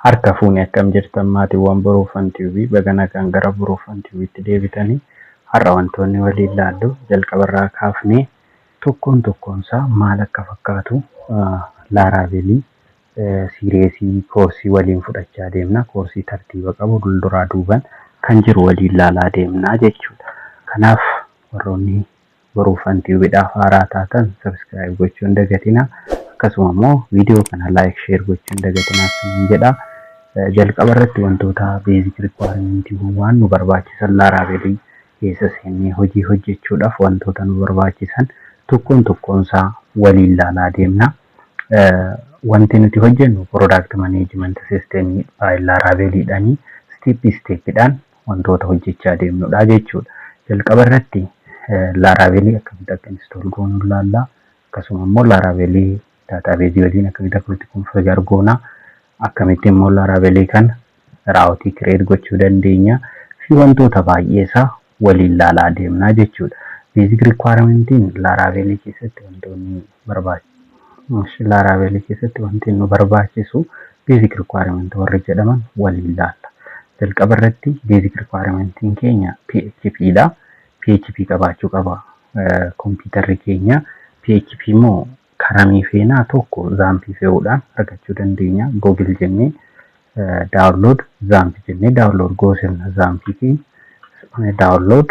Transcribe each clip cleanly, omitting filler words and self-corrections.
Harka fuune, akkam jirtan maatiiwwan Boruufan TV? Baga nagaan gara Boruufan TVtti deebitanii. Har'a wantoonni waliin laallu jalqabarraa kaafnee tokkoon tokkoonsaa maal akka fakkaatu Laravelii seriesii koorsii waliin fudhachaa deemna. Koorsii tartiiba qabu duraa duuban kan jiru waliin laalaa deemna jechuudha. Kanaaf warroonni Boruufan TVdhaaf haaraa taatan subscribe gochuu hin dagatinaa. Akkasuma immoo viidiyoo kana like, share gochuu hin dagatinaa isiniin jedha. Jalqaba irratti wantoota basic requirementiiwwan waan nu barbaachisan, Laravelii keessa seennee hojii hojjechuudhaaf wantoota nu barbaachisan tokkoon tokkoonsaa waliin laalaa deemna. Wanti nuti hojjennu product management systemii Laraveliidhaanii step stepiidhaan wantoota hojjechaa deemnudha jechuudha. Jalqaba irratti Laravelii akkamitti akka install goonu ilaalla. Akkasuma immoo Laravelii databaseii waliin akkamitti akka walitti configure goona. Akkamitti immoo Laravelii kana routeii create gochuu dandeenya fi wantoota baay'ee isaa waliin laalaa deemna jechuudha. Basic requirementiin Laravelii keessatti wantoonni barbaachisu. Laravelii keessatti wanti nu barbaachisu basic requirement warri jedhaman waliin laalla. Jalqaba irratti basic requirementiin keenya PHP dha. PHP qabaachuu qaba kompiitarri keenya. PHP immoo karamii feenaa tokko XAMPPii fe'uudhaan argachuu dandeenya. Google jennee download XAMPP jennee download goosifna XAMPPii keenya. Download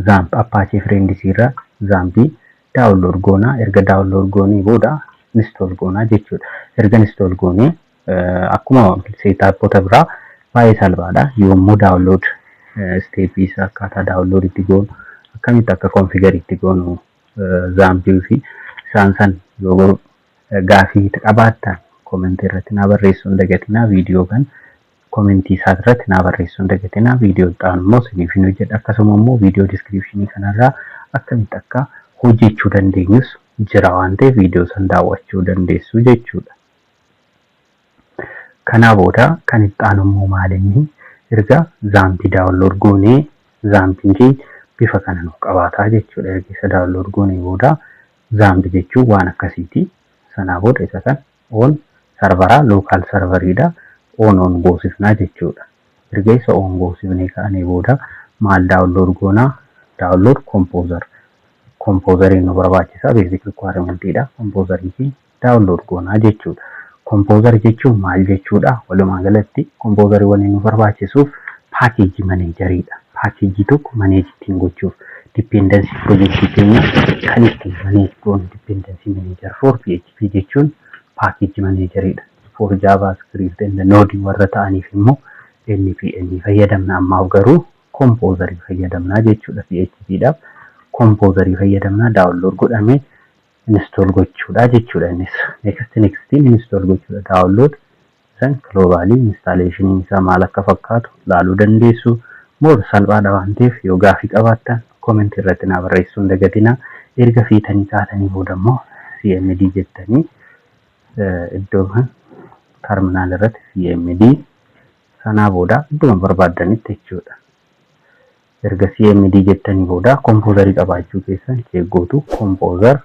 XAMPP Apache Friends irraa XAMPPii download goonaa. Erga download goonee booda install goonaa jechuudha. Erga install goonee akkuma setupoota biraa baay'ee salphaadha. Yommuu download stepii isaa, akkaataa download itti goonu, akkamitti akka configure itti goonu XAMPPii fi isaan san yoo gaafii qabaattan commentii irratti naa barreessuu hin dagatinaa. Viidiyoo kan commentii isaa irratti naa barreessuu hin dagatinaa. Viidiyoo itti aanu immoo isiniif hin hojjedha. Akkasuma immoo viidiyoo descriptionii kanarraa akkamitti akka hojjechuu dandeenyus jira waan ta'eef viidiyoo san daawwachuu dandeessu jechuudha. Kanaa booda kan itti aanu immoo maalinni? Erga XAMPPii download goonee, XAMPPiin keenya bifa kana nuuf qabaataa jechuudha. Erga isa download goonee booda XAMPP jechuun waan akkasiiti. Sanaa booda isa kan on serveraa local serveriidha. On on goosifnaa jechuudha. Erga isa on goosifnee ka'anii booda maal download goonaa? Download Composer. Composeriin nu barbaachisa, basic requirementiidha. Composerii fi download goonaa jechuudha. Composer jechuun maal jechuudha? Walumaa galatti Composerii wanni nu barbaachisuuf package manageriidha. Packageii tokko manage ittiin gochuuf, dependency projectii keenya kan ittiin manage goonu, dependency manager for PHP jechuun package manageriidha. For JavaScript and Node warra ta'aniif immoo NPM fayyadamna. Ammaaf garuu Composerii fayyadamna jechuudha. PHP dhaaf Composerii fayyadamna. Download godhamee install gochuudha jechuudha. Innis next nextiin install gochuudha. Download san globalii installationiin isaa maal akka fakkaatu laaluu dandeessu. More salphaadha waan ta'eef yoo gaafii qabaattan commentii irratti naa barreessuu hin dagatinaa. Erga fiitanii kaatanii booda immoo CMD jettanii iddoo kan terminal irratti CMD, sanaa booda idduma barbaaddanitti jechuudha. Erga CMD jettanii booda Composerii qabaachuu keessan check gootu. Composer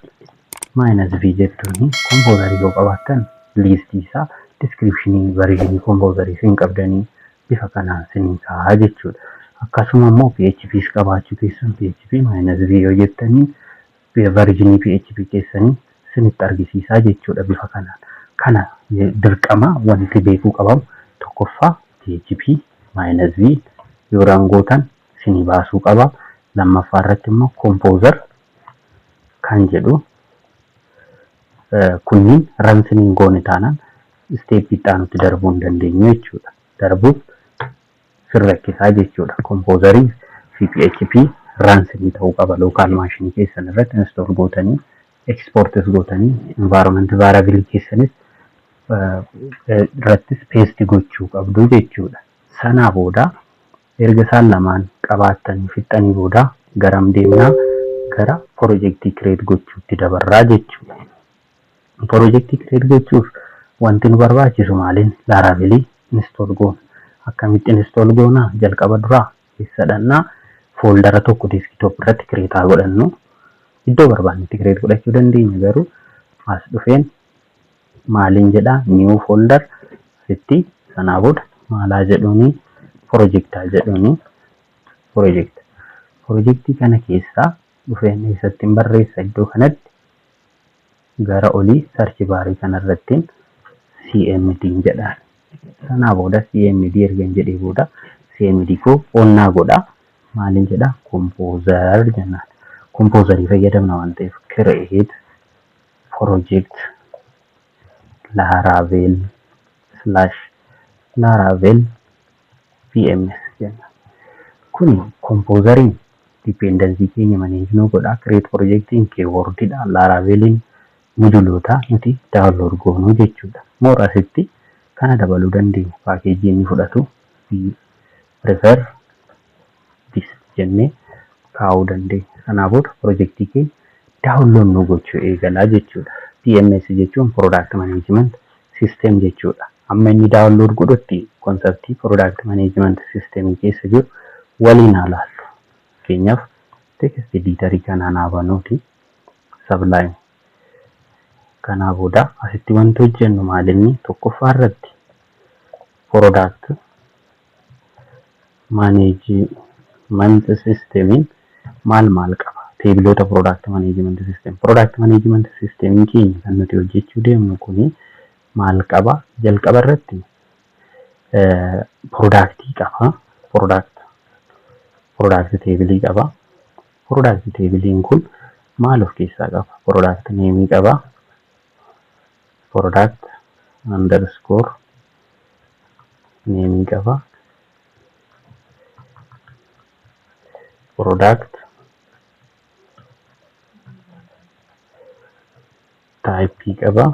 -v jettuuni Composerii yoo qabaattan listii isaa, descriptionii versionii Composerii isin qabdanii bifa kanaan isinii kaa'aa jechuudha. Akkasuma immoo PHPs qabaachuu keessan PHP -v yoo jettanii versionii PHP keessanii isinitti argisiisaa jechuudha bifa kanaan. Kana dirqama wanti beekuu qabamu tokkoffaa PHP -v yoo run gootan isinii baasuu qaba. Lammaffaa irratti immoo Composer kan jedhu kunniin run isiniin goone taanaan stepii itti aanutti darbuu hin dandeenyu jechuudha. Darbuuf sin rakkisaa jechuudha. Composerii fi PHP run isinii ta'uu qaba. Local machineii keessan irratti install gootanii, exportis gootanii, environment variable keessanis irrattis paste gochuu qabdu jechuudha. Sanaa booda erga isaan lamaan qabaattanii fixxanii booda garam deemnaa? Gara projectii create gochuutti dabarraa jechuudha. Projectii create gochuuf wanti nu barbaachisu maaliin? Laravelii install goona. Akkamitti install goona? Jalqaba duraa keessa dhannaa, foldera tokko desktop irratti create haa godhannu. Iddoo barbaannetti create godhachuu dandeenya, garuu as dhufeen Maaliin jedhaa? New folder asitti. Sanaa booda maalaa jedhuuni? Projectaa jedhuuni. Project. Projectii kana keessaa dhufeen eessatti hin barreessa? Iddoo kanatti gara olii search barii kanarrattiin CMD jedhaan. Sanaa booda CMD erga jedhee booda CMD koo onnaa godha. Maaliin jedhaa? Composer jennaan. Composerii fayyadamna waan ta'eef create project Laravel /Laravel PMS jenna. Kuni Composeriin dependency keenya manage nu godha. Create projectiin keywordidha. Laraveliin moduloota nuti download goonuu jechuudha. More asitti kana dabaluu dandeenya. Packageii inni fudhatu prefer this jennee kaa'uu dandeenya. Sanaa booda projectii keenya download nu gochuu eegalaa jechuudha. PMS jechuun Product Management System jechuudha. Amma inni download godhutti conceptii Product Management System keessa jiru waliin haa laallu. Fakkeenyaaf, text editorii kanaan haa banuuti. Sublime. Kanaa booda asitti wanti hojjennu maalinni? Tokkoffaa irratti Product Management Systemiin maal maal qaba? Tableoota Product Management System. Product Management Systemiin keenya kan nuti hojjechuu deemnu kuni maal qaba? Jalqaba irratti productii qaba. Product tableii qaba. Product tableiin kun maal of keessaa qaba? Product nameii qaba. Product_nameii qaba. Product typeii qaba.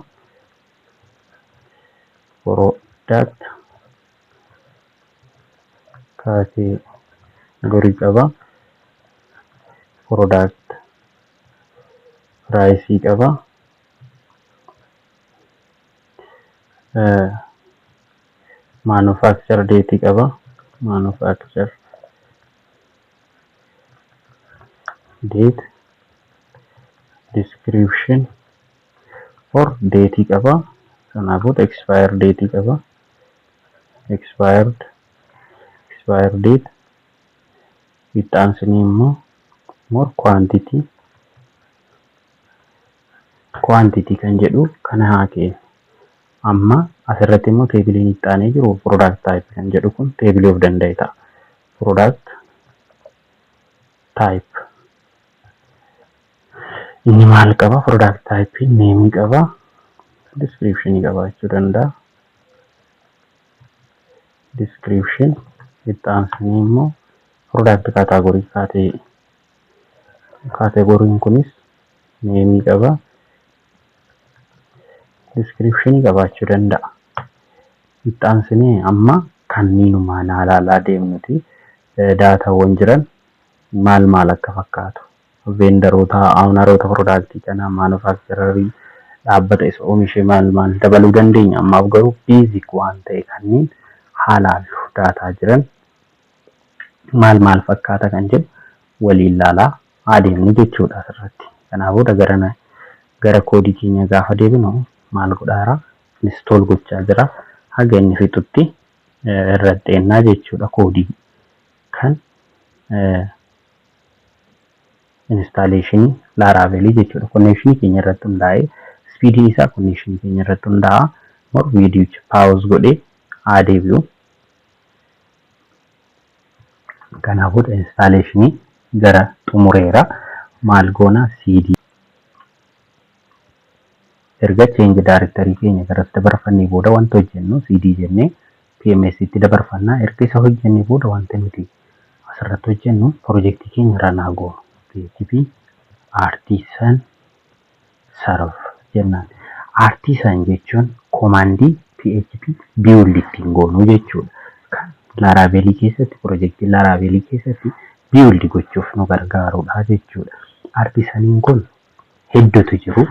Product category qaba. Product priceii qaba. Manufacture dateii qaba. Manufacture date, description or dateii qaba. Sanaa booda expire dateii qaba. Expired date. Itti aansinee immoo more quantity kan jedhu kana haa kennu. Amma asirratti immoo tableiin itti aanee jiru product type kan jedhu kun tableii of danda'e ta'a. Product type. Inni maal qaba? Product type nameii qaba. Description qabaachuu danda'a. Description. Itti aansinee immoo product category kaatee, categoryn kunis nameii qaba. Description qabaachuu danda'a. Itti aansinee amma kanniinumaan haa ilaalaa deemnuti, datawwan jiran maal maal akka fakkaatu, vendoroota, owneroota productii kanaa, manufacturerii, dhaabbata isa oomishe maal maal dabaluu dandeenya. Ammaaf garuu basic waan ta'e kanneen haa laallu. Data jiran maal maal fakkaata kan jedhu waliin ilaalaa adeemnu jechuudha asirratti. Kanaa booda gara codeii keenya gaafa deebinu maal godhaara? Install gochaa jira. Haga inni fixutti irratti eennaa jechuudha, codeii kan installationii Laravelii jechuudha. Connectionii keenya irratti hundaa'ee, speediin isaa connectionii keenya irratti hundaa'a. Mor viidiyicha pause godhee haa deebi'u. Kanaa booda installationii gara xumureera. Maal goona? CD. Erga change directory keenya garas dabarfannee booda wanta hojjennu CD jennee PMS itti dabarfannaa. Erga isa hojjennee booda wanta nuti asirratti hojjennu projectii keenya run goonu. PHP artisan serve jennaan. Artisan jechuun commandii PHP build ittiin goonuu jechuudha. Kan Laravelii keessatti, projectii Laravelii keessatti build gochuuf nu gargaarudha jechuudha. Artisaniin kun hedduutu jiru.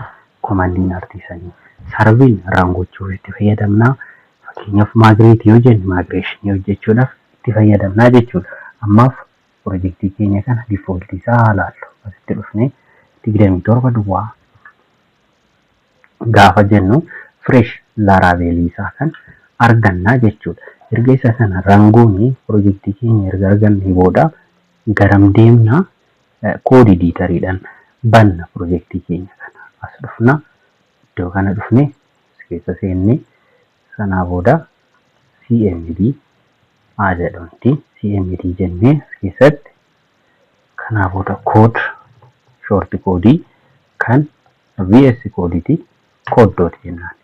Commandiin artisanii. Serveiin run gochuuf itti fayyadamna. Fakkeenyaaf, migrate yoo jenne migrationii hojjechuudhaaf itti fayyadamna jechuudha. Ammaaf projectii keenya kana defaultii isaa haa ilaallu. Asitti dhufnee 27 duwwaa gaafa jennu Fresh Laravelii isaa kan argannaa jechuudha. Erga isa kana run goonee, piroojeektii keenya erga argannee booda garam deemnaa? Code editoriidhaan banna piroojeektii keenya kana. As dhufna, iddoo kana dhufne, as keessa seennee, sanaa booda CMD haa jedhuuti, CMD jennee as keessatti kanaa booda code short codeii kan VS Codeiiti code dot jennaan.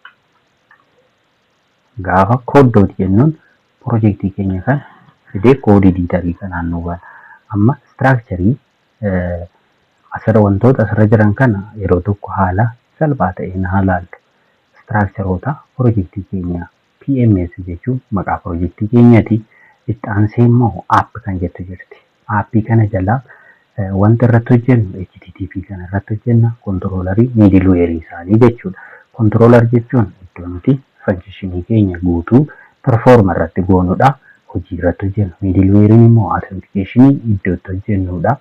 Gaafa code dot jennuun piroojeektii keenya kan fidee code editorii kanaan nu bana. Amma structureii asirra, wantoota asirra jiran kana yeroo tokko haala salphaa ta'een haa laallu. Structureoota piroojeektii keenyaa, PMS jechuun maqaa piroojeektii keenyaati. Itti aansee immoo app kan jettu jirti. Appii kana jalaa wanti irratti hojjennu HTTP kana irratti hojjenna, controllerii, middlewareii isaanii jechuudha. Controller jechuun iddoo nuti functionii keenya guutuu perform irratti goonudha. Hojii irratti hojjennu. Middlewareiin immoo authenticationii iddoo itti hojjennudha.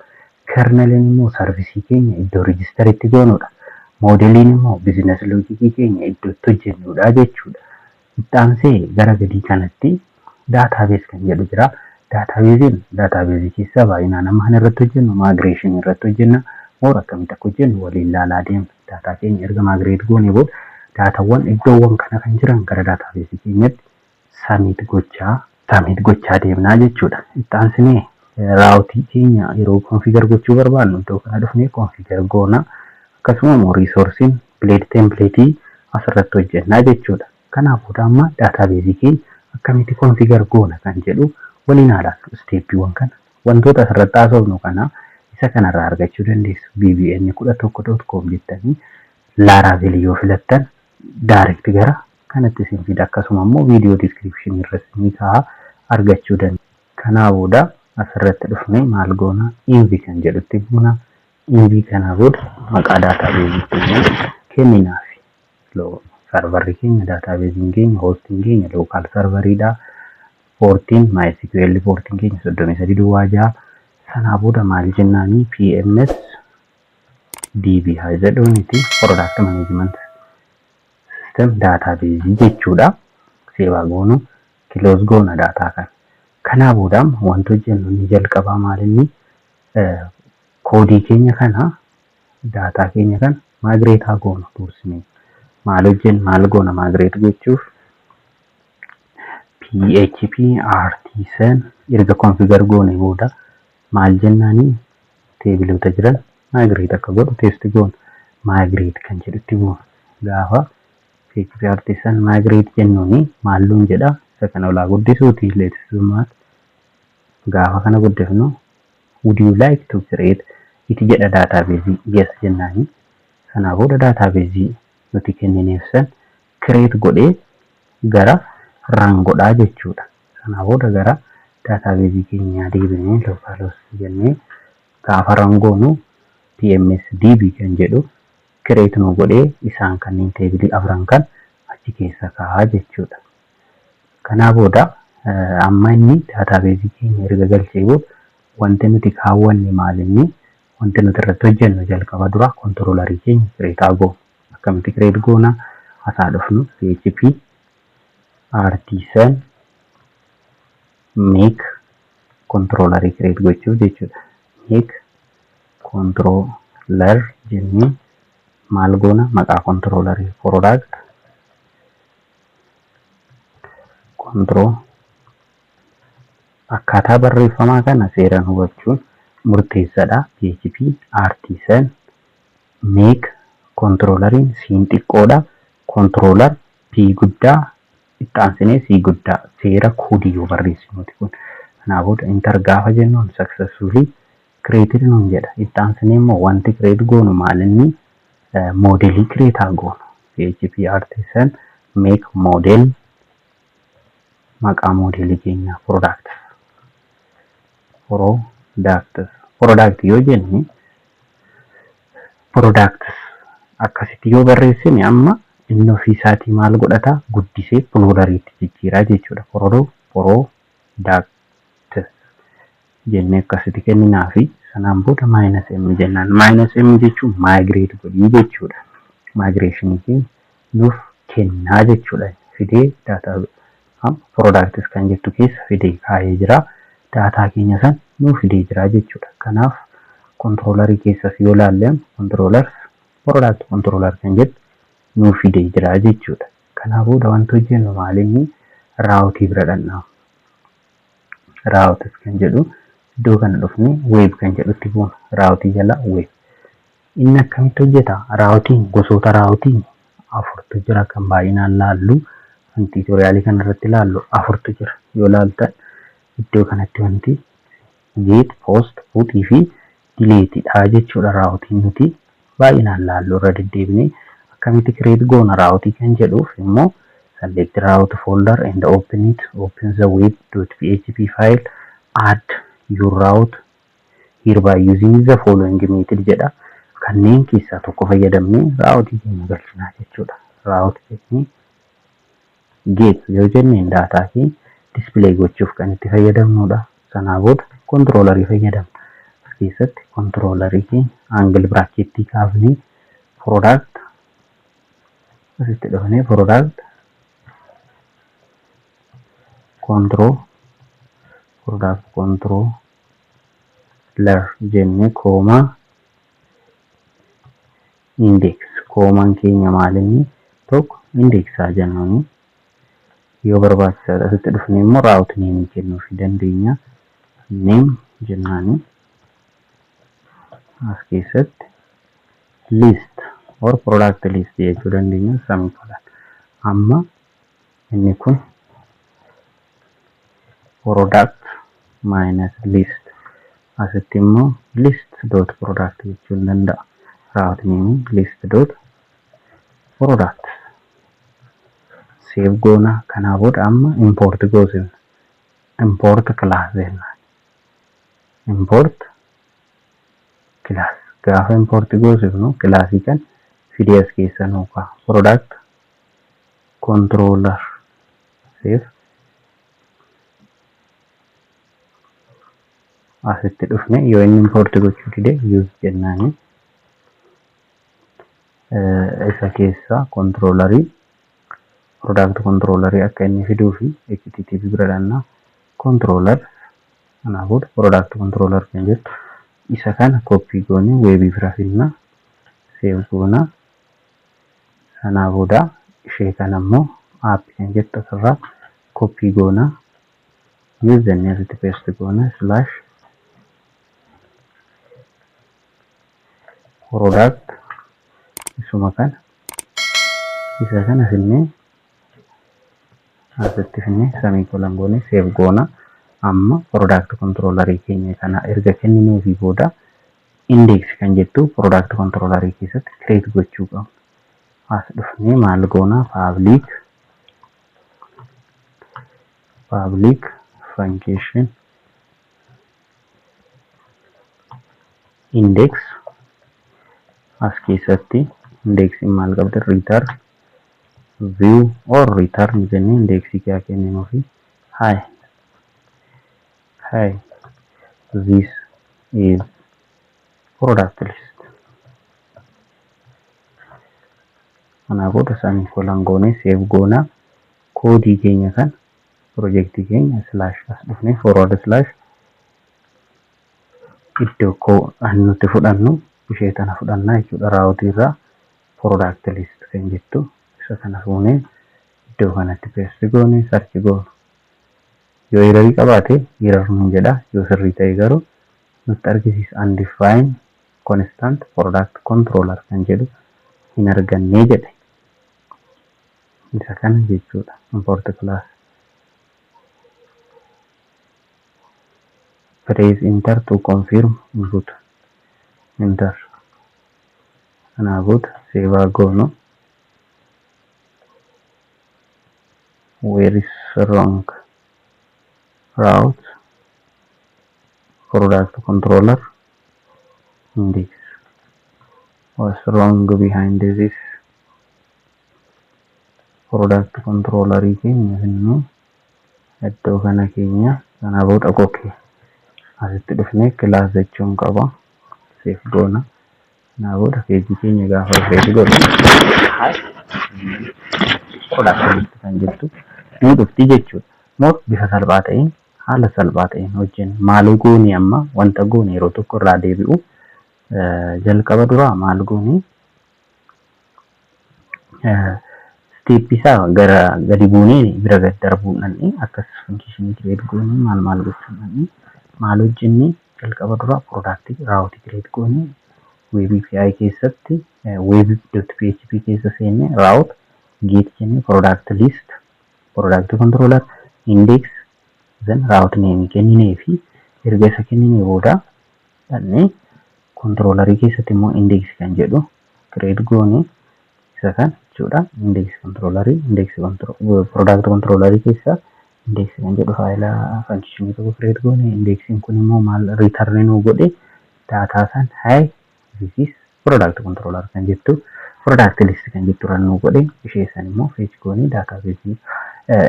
Kerneliin immoo serviceii keenya iddoo registeritti goonudha. Modeliin immoo business logicii keenya iddoo itti hojjennudha jechuudha. Itti aansee gara gadii kanatti database kan jedhu jira. Databaseiin databaseii keessaa baay'inaan amma kan irratti hojjennu migrationii irratti hojjenna. More akkamitti akka hojjennu waliin ilaalaa deemna. Daataa keenya erga migrate goonee booda daataawwan iddoowwan kana kan jiran gara databaseii keenyatti submit gochaa deemnaa jechuudha. Itti aansinee routeii keenya yeroo configure gochuu barbaannu iddoo kana dhufnee configure goona. Akkasuma immoo resourceiin blade templateii asirratti hojjennaa jechuudha. Kanaaf booda amma databaseii keenya akkamitti configure goona kan jedhu waliin haa ilaallu. Stepiiwwan kana, wantoota asirratti haasofnu kana isa kanarraa argachuu dandeessu. bbn 11.com jettanii Laravel yoo filattan direct gara kanatti isin fida. Akkasuma immoo viidiyoo descriptionii irratti ni ka'a, argachuu dandeessu. Kanaa booda asirratti dhufnee maal goona? Env kan jedhutti buuna. Env kanaa booda maqaa databaseii keenya kenninaafi. Serverri keenya, databaseiin keenya, hostiin keenya local serveriidha. Portiin MySQL portiin keenya 3306. Sanaa booda maal jennaanii? PMS DB haa jedhuuniti, Product Management System Database jechuudha. Save goonu, close goona daataa kana. Kanaa booda wanti hojjennu inni jalqabaa maalinni? Codeii keenya kana, daataa keenya kana migrate haa goonu dursinee. Maal hojjennu, maal goona migrate gochuuf? PHP artisan erga configure goone booda maal jennaanii? Tableoota jiran migrate akka godhu test goona. Migrate kan jedhutti buuna. Gaafa PHP artisan migrate jennuuni maalluun jedha? Isa kana olaa guddisuuti, leetisummaat. Gaafa kana guddifnu "Would you like to create it?" jedha databaseii. "Yes" jennaani. Sanaa booda databaseii nuti kennineef san create godhee gara run godhaa jechuudha. Sanaa booda gara databaseii keenyaa deebinee localhost jennee gaafa run goonu PMS DB kan jedhu create nu godhee isaan kanneen tableii afran kan achi keessa kaa'aa jechuudha. Kanaa booda amma inni databaseii keenya erga galchee booda wanti nuti kaawwanne maalinni? Wanti nuti irratti hojjennu jalqaba dura controllerii keenya create haa goonu. Akkamitti create goona? Asaa dhufnu, PHP artisan make controllerii create gochuuf jechuudha. Make controller jennee maal goona? Maqaa controllerii product control. Akkaataa barreeffamaa kana seeraan hubachuun murteessaadha. PHP artisan make controlleriin C'n xiqqoodha. Controller P guddaa, itti aansinee C guddaa, seera codeii yoo barreessinuuti kun. Kanaa booda enter gaafa jennuun successfully created nuun jedha. Itti aansinee immoo wanti create goonu maalinni? Modelii create haa goonu. PHP artisan make model, maqaa modelii keenyaa product. Products, product yoo jenne, products akkasitti yoo barreessine amma inni ofii isaatii maal godhata? Guddisee pluraliitti jijjiiraa jechuudha. Products jennee akkasitti kenninaa fi sanaan booda minus m jennaan. Minus m jechuun migrate godhii jechuudha. Migrationii keenya nuuf kennaa jechuudha. Fidee data products kan jettu keessa fidee kaa'ee jira. Data keenya san nuu fidee jira jechuudha. Kanaaf controllerii keessas yoo ilaalle, controllers product controller kan jettu nuu fidee jira jechuudha. Kanaa booda wanti hojjennu maalinni? Routeii bira dhaqna. Routes kan jedhu iddoo kana dhufnee web kan jedhutti buuna. Routeii jala web. Inni akkamitti hojjeta? Routeiin, gosoota routeii afurtu jira. Kan baay'inaan laallu, kan tutorialii kanarratti ilaallu afurtu jira. Yoo laaltan iddoo kanatti wanti get, post, putii fi deleteiidha jechuudha. Routeiin nuti baay'inaan laallu irra deddeebinee akkamitti create goona routeii kan jedhuuf immoo, select route folder and open it, open the web.php file, add your route here by using the following method jedha. Kanneen keessaa tokko fayyadamnee routeii keenya galchinaa jechuudha. Route jennee get yoo jenneen data keenya display gochuuf kan itti fayyadamnudha. Sanaa booda controllerii fayyadamna. As keessatti controllerii keenya angle bracketii kaafnee product asitti dhufnee product control, product controller jennee comma index. Commaan keenya maalinni? Tokko indexaa jennuuni yoo barbaachisaadha. Asitti dhufnee immoo route nameii kennuufii dandeenya. Name jennaani as keessatti list or product list jechuu dandeenya, semicolon. Amma inni kun product minus list, asitti immoo list dot product jechuu ni danda'a. Route name list dot product, save goona. Kanaa booda amma import goosifna. Import class jennaan. Import class gaafa import goosifnu, classii kan fidee as keessa nuu ka'a. Product controller, save. Asitti dhufne yoo inni import gochuu dide use jennaani. Isa keessa controllerii, product controllerii akka inni fiduu fi HTTP bira dhannaa, controller. Kanaa booda product controller kan jettu isa kana copy goonee webii bira fidna, save goona. Sanaa booda ishee kana immoo app kan jettu asirraa copy goona, use jennee asitti paste goona, slash product isuma kana, isa kana finnee asitti finnee semicolon goone save goona. Amma product controllerii keenya kana erga kennineefii booda, index kan jettu product controllerii keessatti create gochuu qabna. As dhufnee maal goona? Public function index. As keessatti indexiin maal qabdi? Return view or return jennee indexii kaa kenninuufi, hi hi, this is product list. Kanaa booda semicolon goonee save goona. Codeii keenya kan projectii keenya slash as dhufnee forward slash, iddoo koo nuti fudhannu ishee tana fudhannaa jechuudha. Routeii irraa product list kan jettu isa kana fuunee iddoo kanatti paste goone, search goona. Yoo errorii qabaate error nuun jedha, yoo sirrii ta'e garuu nutti argisiisa. Undefined constant product controller kan jedhu hin argannee jedhe. Isa kana jechuudha. Import class, press enter to confirm input, enter. Kanaa booda save goonu. Where is wrong? Route product controller index. What's wrong behind this? Product controller keenya finnu iddoo kana keenya. Kanaa booda okay, asitti dhufnee class jechuun qaba, save goona. Kanaa booda pageii keenya gaafa refresh godhu, hi. Product list kan jettu ni dhufti jechuudha. More bifa salphaa ta'een, haala salphaa ta'een hojjenna. Maal goone amma? Wanta goone yeroo tokko irraa deebi'u. Jalqaba duraa maal goone? Step isaa gara gadi buunee bira gad darbuu dhandhee akkas function create goone, maal maal gochuu dhandhee, maal hojjenne? Jalqaba duraa product route create goone. Web API keessatti web.php keessa seenne, route get jenne, product list, product controller, index, then route name kenninee fi erga isa kenninee booda dhannee controllerii keessatti immoo index kan jedhu create goone, isa kan jechuudha. Index controllerii, index product controllerii keessa index kan jedhu file function tokko create goone. Indexiin kun immoo maal return nuu godhe? Data san, "Hi, this is product controller" kan jettu, product list kan jettu run nuu godhe. Ishee san immoo fetch goone, database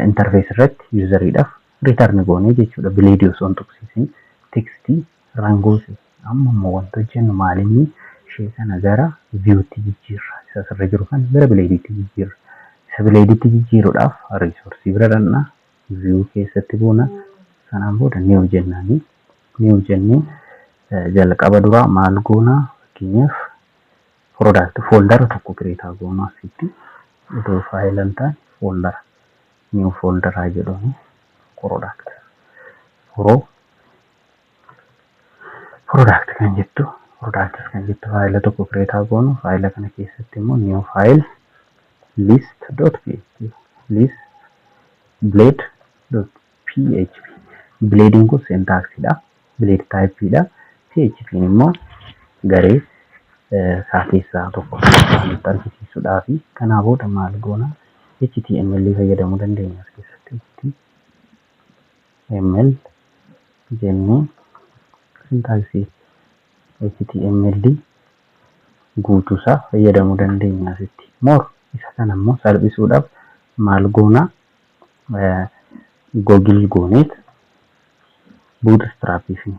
interface irratti useriidhaaf return goone jechuudha. Blade osoo hin tuqsiisin text run goose. Amma immoo wanta hojjennu maalinni? Ishee kana gara viewtti jijjiirra. Isa asirra jiru kan gara bladeitti jijjiirra. Isa bladeitti jijjiiruudhaaf resource bira dhaqna, view keessatti buuna, sanaan booda new jennaani. New jennee jalqaba duraa maal goona? Fakkeenyaaf product folder tokko create goonu asitti. Otoo file hin taane folder, new folder jedhamu, product, product kan jettu, products kan jettu file tokko create goonu. File kana keessatti immoo new file, list.php, list blade.php. Bladeiin kun syntaxidha, blade typeidha. PHP immoo garee isaa keessaa tokko nutti argisiisuudhaafi. Kanaa booda maal goona? HTML fayyadamuu dandeenya as keessatti. HTML jennee syntax HTML guutuusaa fayyadamuu dandeenya asitti. More isa kana immoo salphisuudhaaf maal goona? Google gooneet Bootstrap fi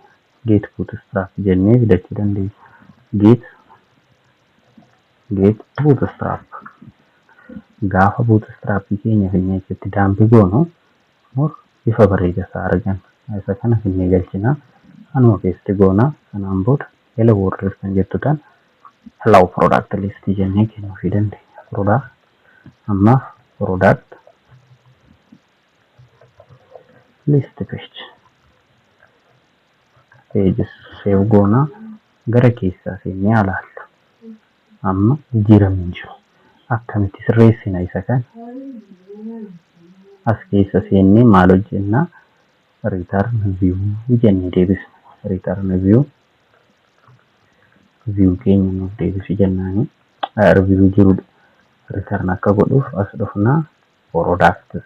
get Bootstrap jennee fidachuu dandeenya. Get Bootstrap, gaafa Bootstrap keenya finnee achitti dump goonu, more bifa bareedaa isaa arganna. Isa kana finnee galchinaa, anuma paste goonaa. Sanaan booda "Hello world" kan jettu tan "Hello product list" jennee kennuufii dandeenya. Product, ammaaf product list page pages save goonaa, gara keessaa seennee ilaallu. Amma jijjiiramni hin jiru. Akkamitti sirreessina isa kana? As keessa seennee maal hojjennaa? Return view jennee deebisna. Return view, view keenya nuuf deebisi jennaani. View jiru return akka godhuuf as dhufnaa, products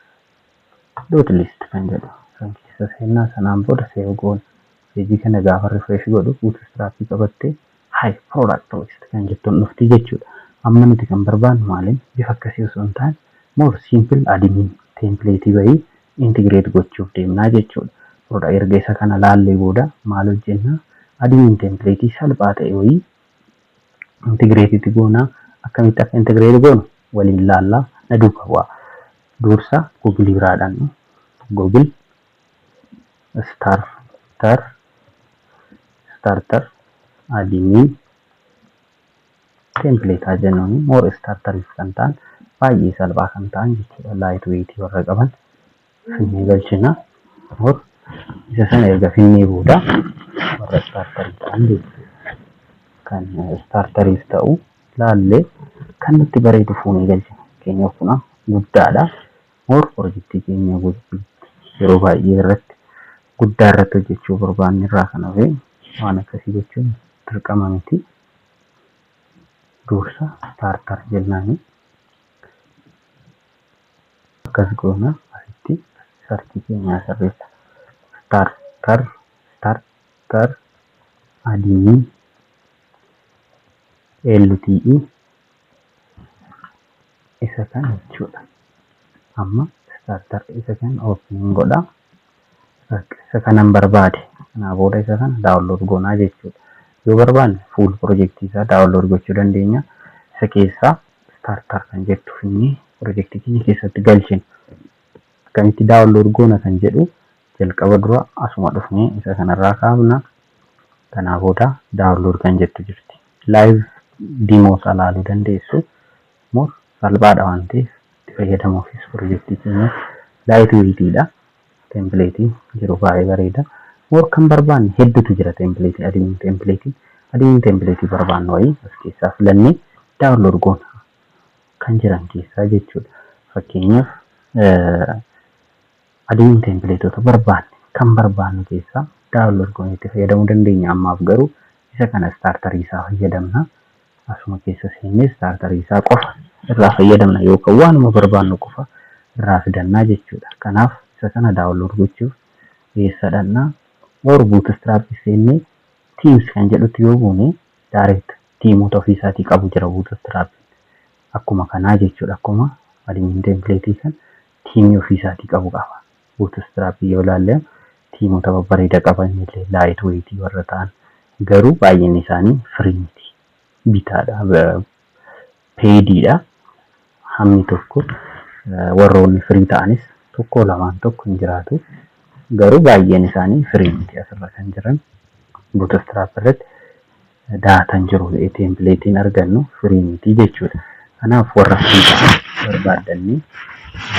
dot list kan jedhu san keessa seennaa. Sanaan booda save goona. Page kana gaafa refresh godhu Bootstrap qabattee "Hi product list" kan jettuun dhufti jechuudha. Amma nuti kan barbaannu maaliin? Bifa akkasii osoo hin taane more simple admin template bahii integrate gochuuf deemnaa jechuudha. Product erga isa kana laallee booda maal hojjennaa? Admin template salphaa ta'e wayii integrate goonaa. Akkamitti akka integrate goonu waliin laallaa, na duukaa bu'aa. Dursa Google biraadhaan Google starter admin template haa jennuuni. More starteriif kan ta'an, baay'ee salphaa kan ta'an jechuudha. Light weight warra qaban finnee galchina. More isa sana erga finnee booda warra starterii ta'an jechuudha. Kan starteriif ta'u laallee kan nutti bareedu fuunee galchina. Fakkeenyaaf kun guddaadha. More project keenya yeroo baay'ee irratti guddaa irratti hojjechuu barbaanne irraa kan hafe waan akkasii gochuun dirqama miti. Dursa starter jennaani. Akkas goona, asitti search keenya sirreessa. Starter admin LTE isa kan jechuudha. Amma starter isa kan open godha. Isa kanan barbaade. Kanaa booda isa kana download goonaa jechuudha. Yoo barbaanne full project isaa download gochuu dandeenya. Isa keessaa starter kan jettu finnee Pirojektii keenya keessatti galchina. Akkamitti download goona kan jedhu jalqaba dura asuma dhufnee isa kanarraa kaafna. Kanaa booda download kan jettu jirti. Live demo isaa ilaaluu dandeessu. More salphaadha waan ta'eef itti fayyadamuufis pirojektii keenya lightweightiidha. Templateiin jiru baay'ee bareeda. More kan barbaanne hedduutu jira templateii, admin templateiin. Admin templateii barbaannu wayii as keessaa filannee download goona kan jiran keessaa jechuudha. Fakkeenyaaf, admin templateota barbaanne kan barbaannu keessaa download goonee itti fayyadamuu dandeenya. Ammaaf garuu isa kana starterii isaa fayyadamna. Asuma keessa seennee starterii isaa qofa irraa fayyadamna yookaan waanuma barbaannu qofa irraa fidannaa jechuudha. Kanaaf isa kana download gochuuf eessa dhaqnaa? Or Bootstrap seennee themes kan jedhutti yoo buune, direct themeota ofii isaatii qabu jira Bootstrap. Akkuma kanaa jechuudha. Akkuma admin templateii kan themeii ofii isaatii qabu qaba. Bootstrap yoo ilaalle themeota babbareeda qaban illee lightweightii warra ta'an, garuu baay'een isaanii free miti. Bitaadha. Paidiidha. Hammi tokko warroonni free ta'anis tokko lamaan tokko hin jiraatu. Garuu baay'een isaanii free miti. Asirra kan jiran Bootstrap irratti dataan jiru, templateiin argannu free miti jechuudha. Kanaaf warra free ta'an barbaaddannee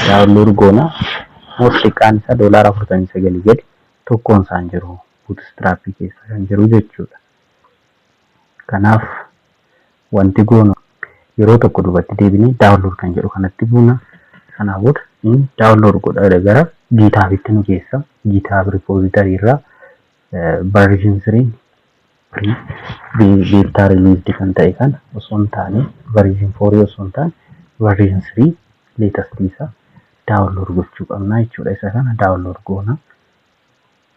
download goona. More xiqqaan isaa $49 gadi tokkoon isaan jiru Bootstrap keessa kan jiru jechuudha. Kanaaf wanti goonu yeroo tokko duubatti deebinee download kan jedhu kanatti buuna. Sanaa booda inni download godha, gara GitHubitti nu geessa. GitHub repository irraa version 3 beta released kan ta'e kana osoo hin taane, version 4 osoo hin taane, version 3 latest isaa download gochuu qabna jechuudha. Isa kana download goona.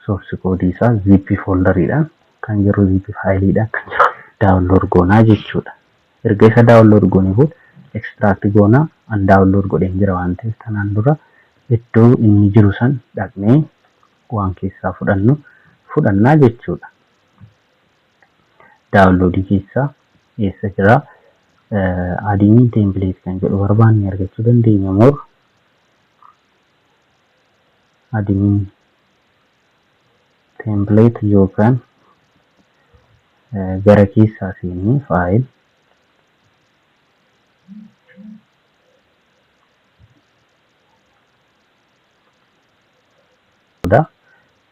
Source code isaa zip folderiidhaan kan jiru, zip fileiidhaan kan jiru download goonaa jechuudha. Erga isa download goone booda extract goonaa. An download godheen jira waan ta'eef, tanaan dura iddoo inni jiru san dhaqnee waan keessaa fudhannu fudhannaa jechuudha. Downloadii keessaa eessa jira? Admin template kan jedhu barbaanne argachuu dandeenya. More admin template yookaan gara keessaa seennee file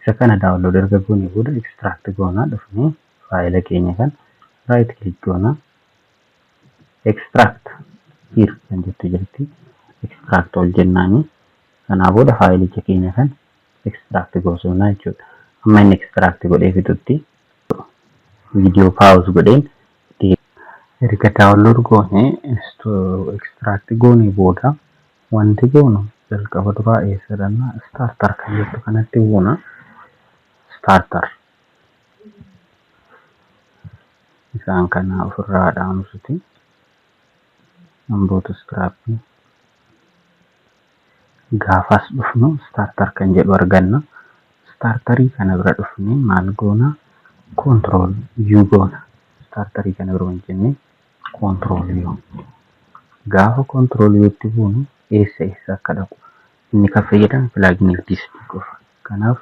isa kana download erga goone booda extract goonaa. Dhufnee filea keenya kan right click goonaa, extract here kan jettu jirti, extract ol jennaani. Sanaa booda fileicha keenya kan extract goosifnaa jechuudha. Amma inni extract godhee fixutti viidiyoo pause godheen. Erga download goone, extract goone booda wanti goonu jalqaba duraa eessa dhaqnaa? Starter kan jettu kanatti buuna. Starter isaan kana ofirraa dhaamsuti. Bootstrapii gaafas dhufnu starter kan jedhu arganna. Starterii kana bira dhufnee maal goona? Control U goona. Starterii kana bira jennee control U. Gaafa control Utti buunu eessa eessa akka dhaqu inni kan fayyadamu pluginii distii qofa. Kanaaf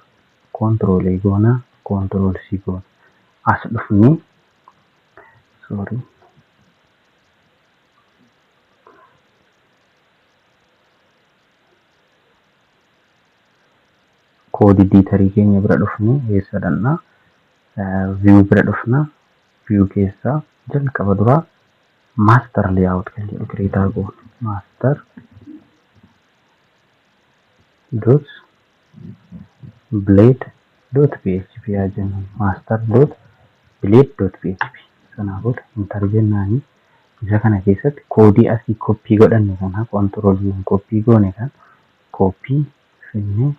control A goona, control C goona. As dhufnee, sorry, code editorii keenya bira dhufnee eessa dhaqnaa? View bira dhufnaa. View keessaa jalqaba duraa master layout kan jedhu create goona. Master dot blade dot php haa jennu, master.blade.php. Sanaa booda enter jennaani. Isa kana keessatti codeii asii copy godhanne kana, control copy goone kan copy finnee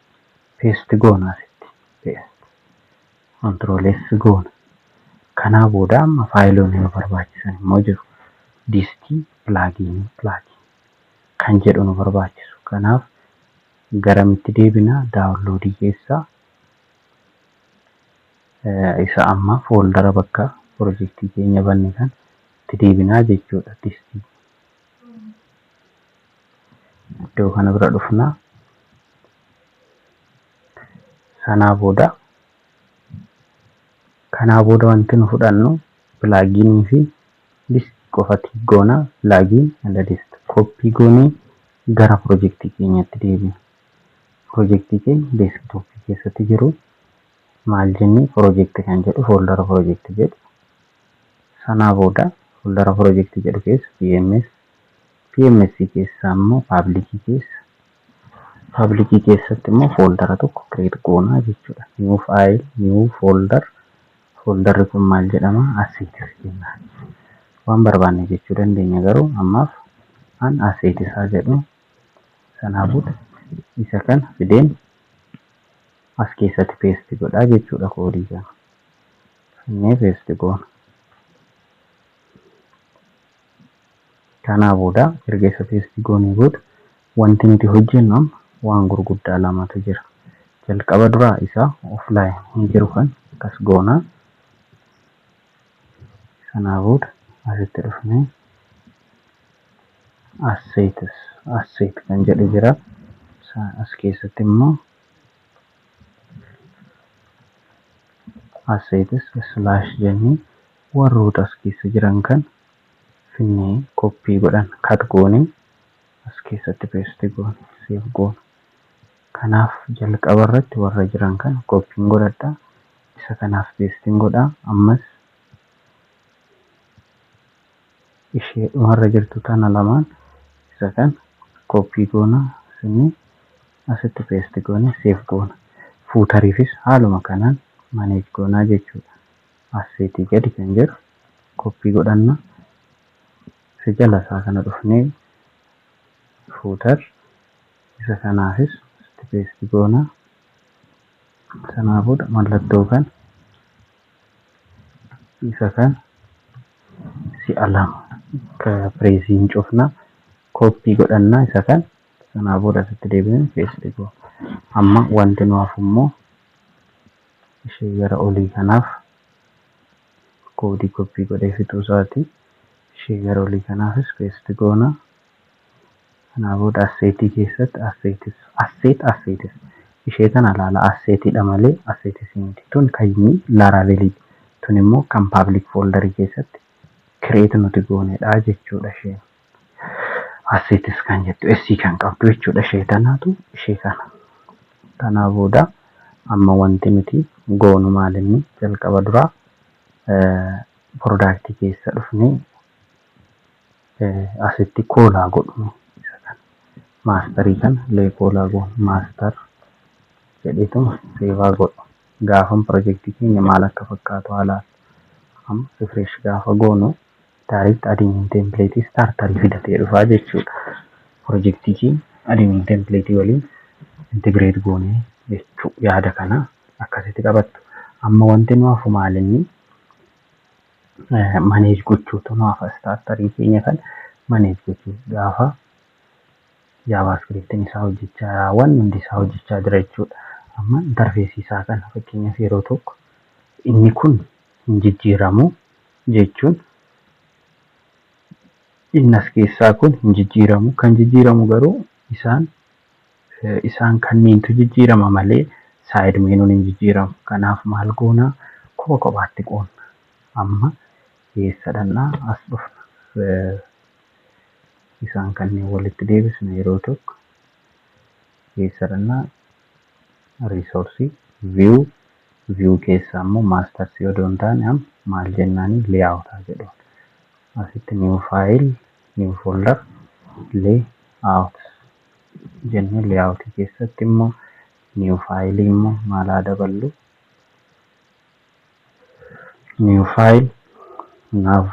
paste goona asitti, paste, control S goona. Kanaa booda amma fileoonni nu barbaachisan immoo jiru. Distii pluginii, plugin kan jedhu nu barbaachisu. Kanaaf garamitti deebinaa? Downloadii keessaa isa amma foldera bakka pirojektii keenya banne kan itti deebinaa jechuudha. Distii Iddoo kana bira dhufna. Sanaa booda, kanaa booda wanti nu fudhannu pluginii fi list qofatti goona. Plugin and list copy goonee gara piroojeektii keenyatti deebina. Piroojeektii keenya desktopii keessatti jiru maal jennee, piroojeektii kan jedhu, foldera piroojeektii jedhu. Sanaa booda foldera piroojeektii jedhu keessa PMS, PMS keessa immoo publicii keessa, publicii keessatti immoo foldera tokko create goonaa jechuudha. New file, new folder. Folderri kun maal jedhama? Assets jenna. Waan barbaanne jechuu dandeenya, garuu ammaaf an assets haa jedhu. Sanaa booda isa kana fideen as keessatti paste godhaa jechuudha codeii kana. Finnee paste goona. Kanaa booda erga isa paste goonee booda wanti nuti hojjennu amma waan gurguddaa lamatu jira. Jalqaba duraa isa offline jiru kan akkas goonaa. Sanaa booda asitti dhufnee assets, asset kan jedhu jira. As keessatti immoo assets slash jennee warroota as keessa jiran kan finnee copy godhan, cut goonee as keessatti paste goone, save goona. Kanaaf jalqaba irratti warra jiran kana copyn godhadha. Isa kanaaf pasten godha. Ammas ishee dhumarra jirtu tana lamaan isa kan copy goona, isinii asitti paste goone, save goona. Footeriifis haaluma kanaan manage goonaa jechuudha. Assetii gadi kan jiru copy godhanna. Isa jala isaa kana dhufnee footer, isa kanaafis asitti paste goona. Sanaa booda mallattoo kan isa kan si'a lama pressiin cufna, copy godhannaa isa kan. Sanaa booda asitti deebinee paste goona. Amma wanti nu hafu immoo ishee gara olii kanaaf codeii copy godhee fixuu isaati. Ishee gara olii kanaafis paste goona. Kanaa booda assetii keessatti assets, asset, assets ishee tana ilaala. Assetiidha malee assets miti. Tun kan Laravelii, tun immoo kan public folderii keessatti create nuti goonedha jechuudha isheen. Assets kan jettu S kan qabdu jechuudha, ishee tanaatu ishee kana. Kanaa booda amma wanti nuti goonu maalinni jalqaba duraa productii keessa dhufnee asitti callaa godhu isa kana. Masterii kana illee callaa goonu, master jedheetuma saveaa godhu. Gaafan piroojeektii keenya maal akka fakkaatu haa ilaallu. Amma refresh gaafa goonu direct admin templateii starterii fidatee dhufaa jechuudha. Piroojeektii keenya admin templateii waliin integrate goonee jechuu, yaada kana akkasitti qabattu. Amma wanti nu hafu maalinni manage gochuutu nu hafa. Starterii keenya kan manage gochuu gaafa JavaScriptiin isaa hojjechaa, waan hundi isaa hojjechaa jira jechuudha. Amma interfaceii isaa kana fakkeenyaaf yeroo tokko inni kun hin jijjiiramu jechuun inni as keessaa kun hin jijjiiramu. Kan jijjiiramu garuu isaan kanneentu jijjiirama malee side menuun hin jijjiiramu. Kanaaf maal goonaa? Kopha kophaatti qoonna. Amma eessa dhannaa? As dhufna. Isaan kanneen walitti deebisna yeroo tokko. Eessa dhannaa? Resourceii, view, view keessaa immoo mastersii odoo hin taane amma maal jennaani, layoutaa jedhu. Asitti new file, new folder, layout jennee layoutii keessatti immoo new fileii immoo maal haa daballu? New file nav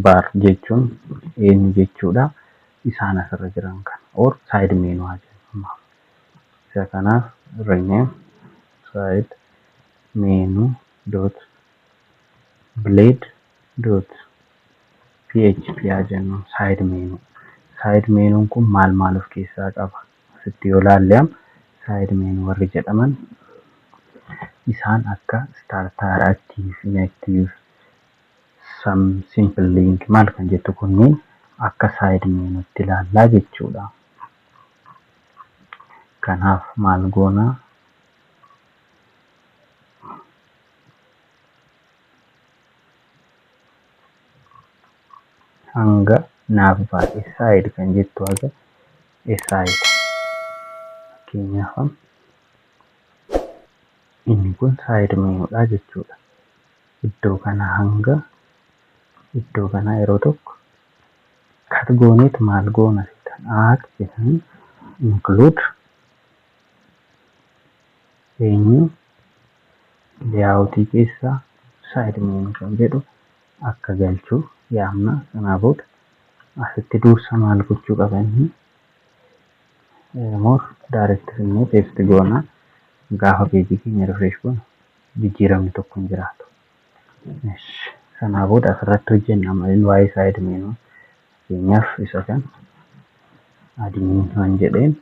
bar jechuun eenyu jechuudha? Isaan asirra jiran kana or side menu haa jennu. Isa kanaaf rename side menu dot blade dot php haa jennu. Side menu, side menuun kun maal maal of keessaa qaba? Asitti yoo ilaalle, side menu warri jedhaman isaan akka starter, active, inactive, some simple link maal kan jettu kunneen Akka side menutti ilaallaa jechuudha. Kanaaf maal goonaa? Hanga navbar aside kan jettu haga aside, fakkeenyaaf inni kun side menudha jechuudha. Iddoo kana hanga iddoo kana yeroo tokko cut gooneet maal goona seetan? At jedhanii include eenyu, layoutii keessaa side menu kan jedhu akka galchuu yaamna. Sanaa booda asitti dursa maal gochuu qabanii? More direct finnee paste goona. Gaafa peejii keenya refresh goonu jijjiiramni tokko hin jiraatu. Sanaa booda asirratti hojjenna malee waa'ee side menu, fakkeenyaaf isa kan admin kan jedheen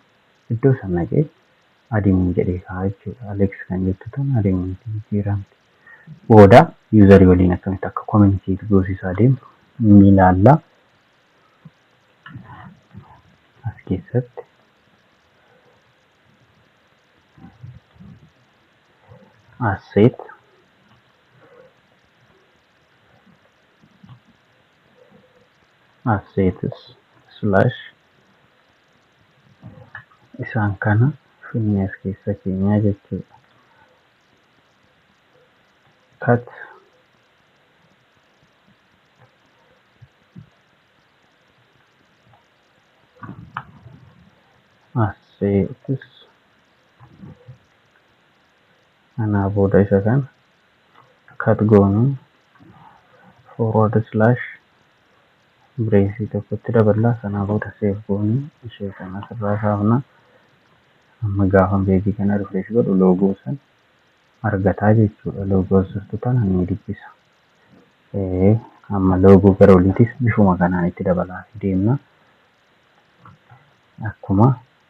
iddoo sana naqee admin jedhee kaa'aa jechuudha. Alex kan jettu tun admin jijjiiramti. Booda userii waliin akkamitti akka communicate goosisaa deemu ni ilaalla. As keessatti asset assets slash isaan kana finnee as keessa keenyaa jechuudha. Cut assets, kanaa booda isa kana cut goonu, forward slash, braceii tokkotti daballaa. Sanaa booda save goonu, ishee kana asirraa kaafna. Amma gaafa peejii kana refresh godhu loogoo san argataa jechuudha. Loogoo jirtu tana ni dubbisa. Amma loogoo gara oliitis bifuma kanaan itti dabalaa deemna. Akkuma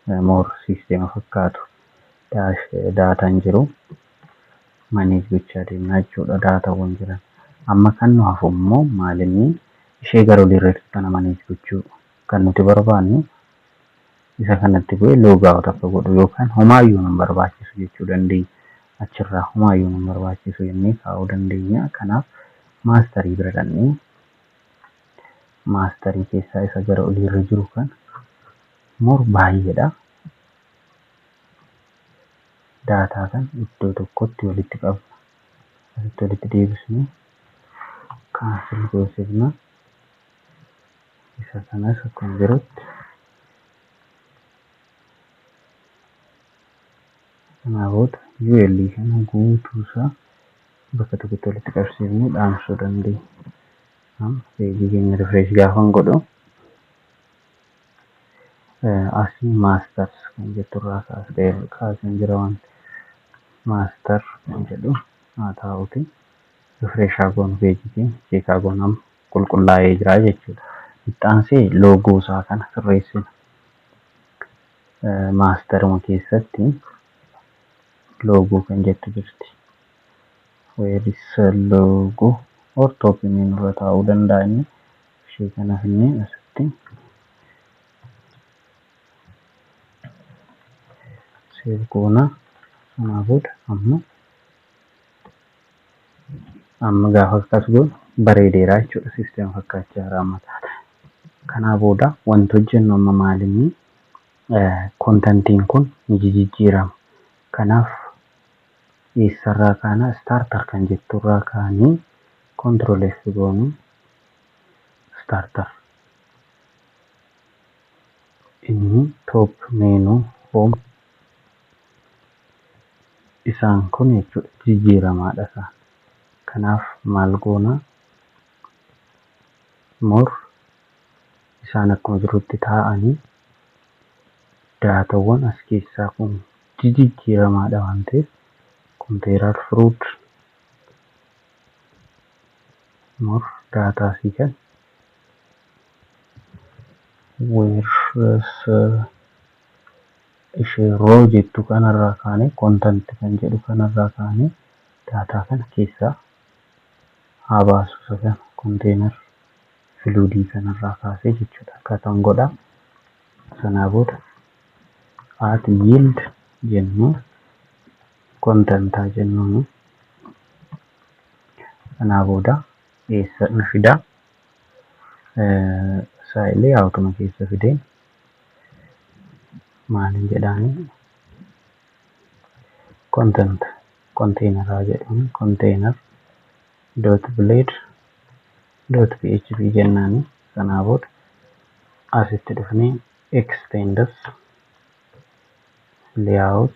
more sisteema fakkaatu daataan jiru manage gochaa deemna jechuudha, daataawwan jiran. Amma kan nu hafu immoo maalinni? Ishee gara olii irratti tana manage gochuu kan nuti barbaannu, isa kanatti bu'ee logout akka godhu yookaan homaayyuu nu barbaachisu jechuu dandeenya. Achirraa homaayyuu nu barbaachisu jennee kaa'uu dandeenya. Kanaaf masterii bira dhaqnee masterii keessaa isa gara oliirra jiru kan more baay'eedha. Daataa kan iddoo tokkotti walitti qabna. Asitti walitti deebisnee cancel goosifna. Isa kanas akkuma jirutti. Kanaa booda UL kana guutuusaa bakka tokkotti walitti qabsiifnee dhaamsuu dandeenya. Amma peejii keenya refresh gaafan godhu asii masters kan jetturraa kaaseen jira, wanti master kan jedhu haa ta'uti. Refresh haa goonu peejii keenya, check haa goonu, amma qulqullaa'ee jira jechuudha. Itti aansee loogoo isaa kana sirreessina. Masteruma keessatti loogoo kan jettu jirti. Where is logo? Or top menu irra taa'uu danda'a inni. Ishee kana finnee asitti save goona. Sanaa booda amma gaafa akkas goonu bareedeera jechuudha. Sisteema fakkaachaa jira amma. Kanaa booda wanti hojjennu amma maalinni? Contentiin kun ni jijjiirama. Kanaaf eessarraa kaana? Starter kan jetturraa kaanii control F goonu, starter inni top menu, home, isaan kun jechuudha jijjiiramaadha isaan. Kanaaf maal goona? More isaan akkuma jirutti taa'anii daatawwan as keessaa kun jijjiiramaadha waan ta'eef container fluid more daataa asii kan where ishee row jettu kanarraa kaanee, content kan jedhu kanarraa kaanee daataa kana keessaa haa baasu. Isa kana container Fluidii kanarraa kaasee jechuudha. Akkaataan godha. Sanaa booda @yield jennee contentaa jennuuni. Sanaa booda eessa nu fidaa? Saayilee automa keessa fidee maalin jedhaani, content containeraa jedhuun container.blade.php jennaani. Sanaa booda asitti dhufnee extends layout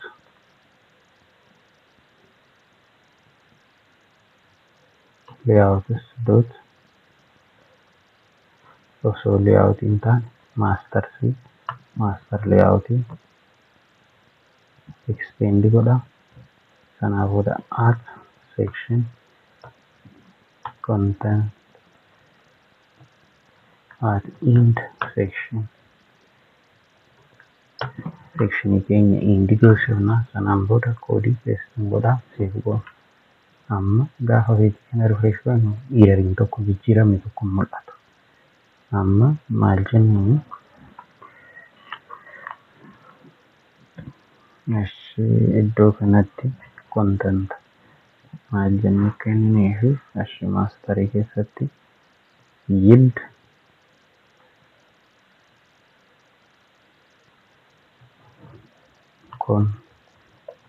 layouts dot, osoo layout hin taane master c master layout extend godha. Sanaa booda @section content @end section, sectionii keenya end goosifna. Sanaan booda koodii paste godha, save goona. Amma gaafa peejii kana refresh goonu erroriin tokko, jijjiiramni tokko hin mul'atu. Amma maal jennuuni? Iddoo kanatti content maal jennee kennineefi? Ashi masterii keessatti yield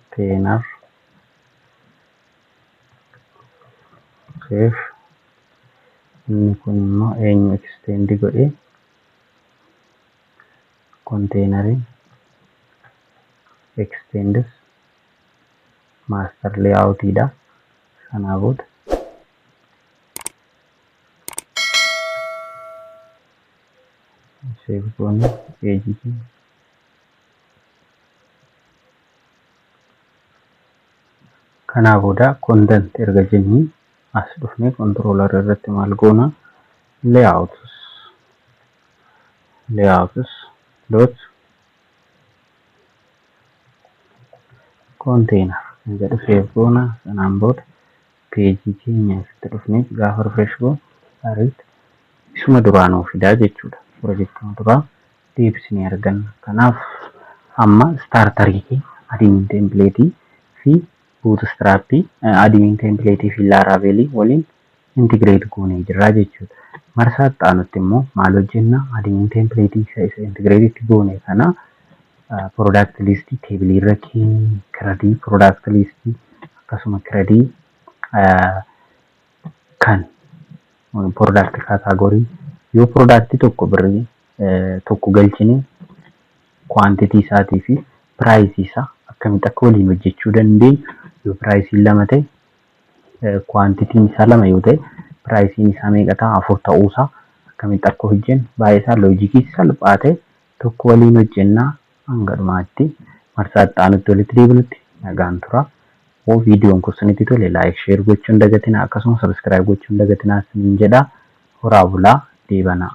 container save. Inni kun immoo eenyu extend godhee? Containeriin extends master layout dha. Sanaa booda save goone peejii keenya. Kanaa booda content erga jennee as dhufnee controller irratti maal goona? Layouts dot container kan jedhu save goona. Sanaan booda peejii keenya asitti dhufnee gaafa refresh goonu ariitti isuma duraa nuu fidaa jechuudha. Pirojektii duraa deebisnee arganna. Kanaaf amma starterii keenya admin templateii fi Bootstrapii, admin templateii fi Laravelii waliin integrate goonee jirra jechuudha. Marsaa itti aanutti immoo maal hojjenna? Admin templateii isa integrate goone kana product listii tableii irra keenye, CRUDii product listii, akkasuma CRUDii kan product category, yoo product tokko birrii tokko galchine quantity isaatii fi priceii isaa akkamitti akka waliin hojjechuu dandeenyu, yoo priceiin lama ta'e, quantityn isaa lama yoo ta'e, priceiin isaa meeqa ta'a, afur ta'uusaa akkamitti akka hojjennu, baay'ee isaa logicii salphaa ta'e tokko waliin hojjennaa. Hanga dhumaatti marsaa itti aanutti walitti deebinutti nagaan tura. Yoo viidiyoon kun isinitti tole, like, share gochuu hin dagatinaa, akkasuma subscribe gochuu hin dagatinaa isiniin jedha. Horaa bulaa, deebanaa.